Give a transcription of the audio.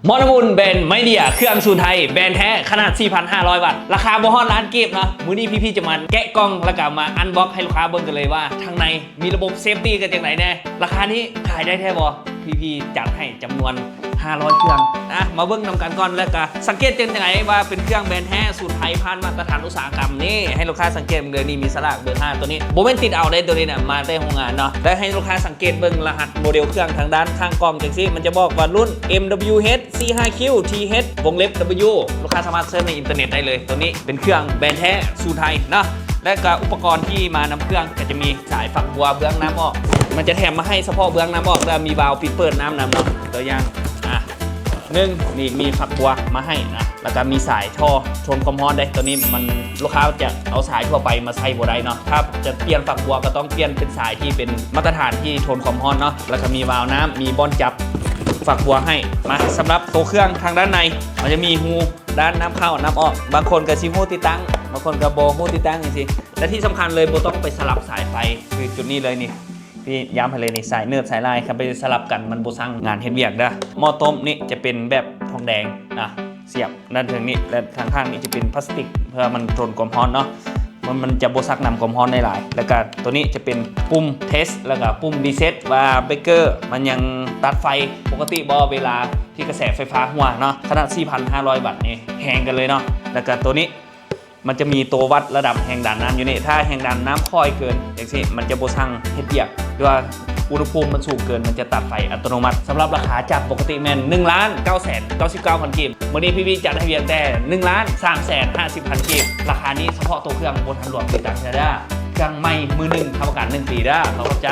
ໝໍນ້ຳອຸ່ນແບຣນໄມເດຍ ເຄື່ອງສູນໄທ ແບຣນແທ້ ຂະໜາດສີ່ພັນຫ້າຮ້ອຍວັດ ລາຄາບໍ່ຮອດລ້ານກີບເນາະ. ມື້ນີ້ ພີພີ ຈະມາແກະກ່ອງ ແລ້ວກໍມາອັນບັອກໃຫ້ລູກຄ້າເບິ່ງກັນເລີຍວ່າ ທາງໃນມີລະບົບເຊຟຕີກັນຈັ່ງໃດແດ່. ລາຄານີ້ຂາຍໄດ້ແທ້ບໍ່? ພີພີ ຈັດໃຫ້ຈຳນວນຫ້າຮ້ອຍເຄື່ອງ. ອ່ະ ມາເບິ່ງນຳກັນກ່ອນ ແລ້ວກໍສັງເກດຈັ່ງໃດວ່າເປັນເຄື່ອງແບຣນແທ້ ສູນໄທ ຜ່ານມາດຕະຖານອຸດສາຫະກຳ. ນີ້ ໃຫ້ລູກຄ້າສັງເກດເບິ່ງເດີ ນີ້ມີສະຫຼາກເບີຫ້າ ໂຕນີ້ບໍ່ແມ່ນຕິດເອົາເດ້ ໂຕນີ້ນະ ມາແຕ່ໂຮງງານເນາະ. ແລ້ວໃຫ້ລູກຄ້າສັງເກດເບິ່ງລະຫັດໂມເດວເຄື່ອງທາງດ້ານຂ້າງກ່ອງຈັ່ງຊີ້ ມັນຈະບອກວ່າລຸ້ນ ເອັມດັບເບິນຢູເອັດ ສີ່ຫ້າຄິວ ທີເອັດ ວົງເລັບ ດັບເບິນຢູ ລູກຄ້າສາມາດເສີດໃນອິນເຕີເນັດໄດ້ເລີຍ. ໂຕນີ້ເປັນເຄື່ອງແບຣນແທ້ ສູນໄທເນາະ. ແລ້ວກໍອຸປະກອນທີ່ມານຳເຄື່ອງ ກໍຈະມີສາຍຝັກບົວເບືອງນ້ຳອອກ ມັນຈະແຖມມາໃຫ້ສະເພາະເບືອງນ້ຳອອກ ແລ້ວມີວາວປິດເປີດນ້ຳນຳເນາະ. ຕົວຢ່າງ ອ່ະ ໜຶ່ງ ນີ້ມີຝັກບົວມາໃຫ້ນະ ແລ້ວກໍມີສາຍທໍ່ທົນຄວາມຮ້ອນເດ້. ຕົວນີ້ມັນ ລູກຄ້າຈະເອົາສາຍທົ່ວໄປມາໃຊ້ບໍ່ໄດ້ເນາະ. ຖ້າຈະປ່ຽນຝັກບົວກໍຕ້ອງປ່ຽນເປັນສາຍທີ່ເປັນມາດຕະຖານທີ່ທົນຄວາມຮ້ອນເນາະ. ແລ້ວກໍມີວາວນ້ຳ ມີບ່ອນຈັບຝັກບົວໃຫ້. ມາ ສຳລັບໂຕເຄື່ອງທາງດ້ານໃນ ມັນຈະມີຮູດ້ານນ້ຳເຂົ້ານ້ຳອອກ. ບາງຄົນກໍຊິຮູ້ຕິດຕັ້ງ ບາງຄົນກໍບໍ່ຮູ້ຕິດຕັ້ງຈັ່ງຊີ້. ແລະທີ່ສຳຄັນເລີຍ ບໍ່ຕ້ອງໄປສະຫຼັບສາຍໄຟ ຄືຈຸດນີ້ເລີຍນີ້ ພີ່ຢ້ຳໃຫ້ເລີຍນີ້ ສາຍເນີດສາຍລາຍ ຄັນໄປສະຫຼັບກັນມັນບໍ່ຊ່າງງານເຮັດວຽກເດີ. ໝໍ້ຕົ້ມນີ້ຈະເປັນແບບທອງແດງນະ ສຽບດ້ານເທິງນີ້ ແລະທາງຂ້າງນີ້ຈະເປັນພລາສຕິກ ເພື່ອມັນທົນຄວາມຮ້ອນເນາະ ມັນ ມັນຈະບໍ່ຊັກນຳຄວາມຮ້ອນໄດ້ຫຼາຍ. ແລ້ວກະໂຕນີ້ຈະເປັນປຸ່ມເທສ ແລ້ວກະປຸ່ມຣີເຊັດ ວ່າເບຣກເກີມັນຍັງຕັດໄຟປົກກະຕິບໍ່ ເວລາທີ່ກະແສໄຟຟ້າຮົ່ວເນາະ. ຂະໜາດສີ່ພັນຫ້າຮ້ອຍວັດນີ້ແຮງກັນເລີຍເນາະ. ແລ້ວກະໂຕນີ້ ມັນຈະມີໂຕວັດລະດັບແຮງດັນນ້ຳຢູ່ນີ້ ຖ້າແຮງດັນນ້ຳຄ່ອຍເກີນຈັ່ງຊີ້ ມັນຈະບໍ່ສັ່ງເຮັດວຽກ ຫຼືວ່າອຸນຫະພູມມັນສູງເກີນ ມັນຈະຕັດໄຟອັດຕະໂນມັດ. ສຳລັບລາຄາຈາກປົກກະຕິແມ່ນໜຶ່ງລ້ານເກົ້າແສນເກົ້າສິບເກົ້າພັນກີບ ມື້ນີ້ ພີພີ ຈັດໃຫ້ພຽງແຕ່ໜຶ່ງລ້ານສາມແສນຫ້າສິບພັນກີບ. ລາຄານີ້ສະເພາະໂຕເຄື່ອງ ບໍ່ທັນລວມຕິດຕັ້ງເທື່ອເດີ. ເຄື່ອງໃໝ່ມືໜຶ່ງ ຮັບປະກັນໜຶ່ງປີເດີ. ຂໍຂອບໃຈ.